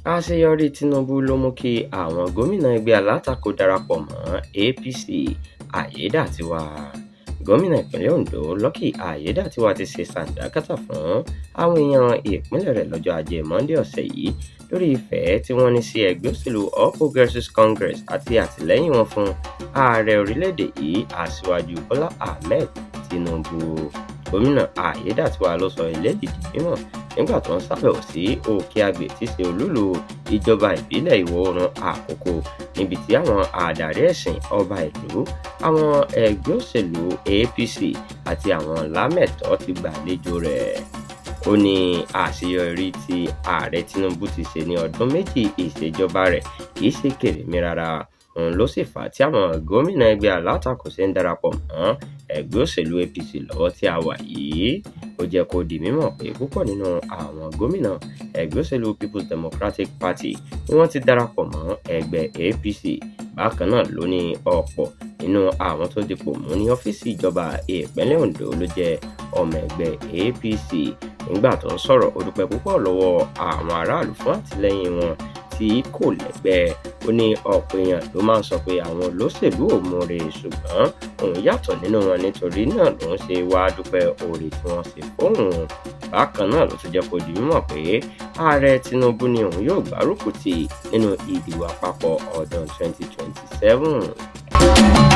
Àṣeyọrí Tinubu ló mú kí àwọn gómìnà ẹgbẹ́ alátakò darapọ̀ mọ́ APC Ayédàtiwà. Gómìnà ìpínlẹ̀ Ondo, Lucky Aiyedatiwa, ti ṣe sàdánkátà fún àwọn èèyàn ìpínlẹ̀ rẹ̀ lọ́jọ́ Ajé Monde ọ̀sẹ̀ yìí lórí ìfẹ́ tí wọ́n ní sí ẹgbẹ́ òṣèlú All Progressives Congress àti àtìlẹ́yìn wọn fún ààrẹ orílẹ̀-èdè yìí, Aṣíwájú Bọ́lá Ahmed Tinubu. Gómìnà Aiyedatiwa ló sọ eléyìí di mímọ̀ nígbà tó ń ṣàbẹ̀wò sí Òkè-Àgbè tí í ṣe olúìlú ìjọba ìbílẹ̀ Ìwọ̀-oòrùn Àkókò, níbi tí àwọn adarí ẹ̀sìn, ọba ìlú, àwọn ẹgbẹ́ òṣèlú APC àti àwọn lámẹ̀tọ́ ti gbàlejò rẹ̀. Ó ní àṣeyọrí tí ààrẹ Tinubu ti ṣe ní ọdún 2 ìṣèjọba rẹ̀ kì í ṣe kèrémí rárá, òun ló sì fà á tí àwọn gómìnà ẹgbẹ́ alátakò ṣe ń darapọ̀ mọ́ ẹgbẹ́ òṣèlú APC lọ́wọ́ tí a wà yìí. Ó jẹ́ kó di mímọ̀ pé púpọ̀ nínú àwọn gómìnà ẹgbẹ́ òṣèlú People's Democratic Party ni wọ́n ti darapọ̀ mọ́ ẹgbẹ́ APC. Bákan náà ló ní ọ̀pọ̀ nínú àwọn tó dipò mú ní ọ́fíìsì ìjọba ìpínlẹ̀ Ondo ló jẹ́ ọmọ ẹgbẹ́ APC. Nígbà tó ń sọ̀rọ̀, ó dúpẹ́ púpọ̀ lọ́wọ́ àwọn aráàlú fún àtìlẹ́yìn wọn tí kò lẹ́gbẹ́. Ó ní ọ̀pọ̀ èèyàn ló máa ń sọ pé àwọn olóṣèlú ò mọ̀ọ́re, ṣùgbọ́n òun yàtọ̀ nínú wọn, nítorí náà lòun ṣe wá dúpẹ́ oore tí wọ́n ṣe fóun. Bákan náà ló tún jẹ́ kó di mímọ̀ pé ààrẹ Tinubu ni òun yóò gbárùkù tì nínú ìdìbò àpapọ̀ ọdún 2027.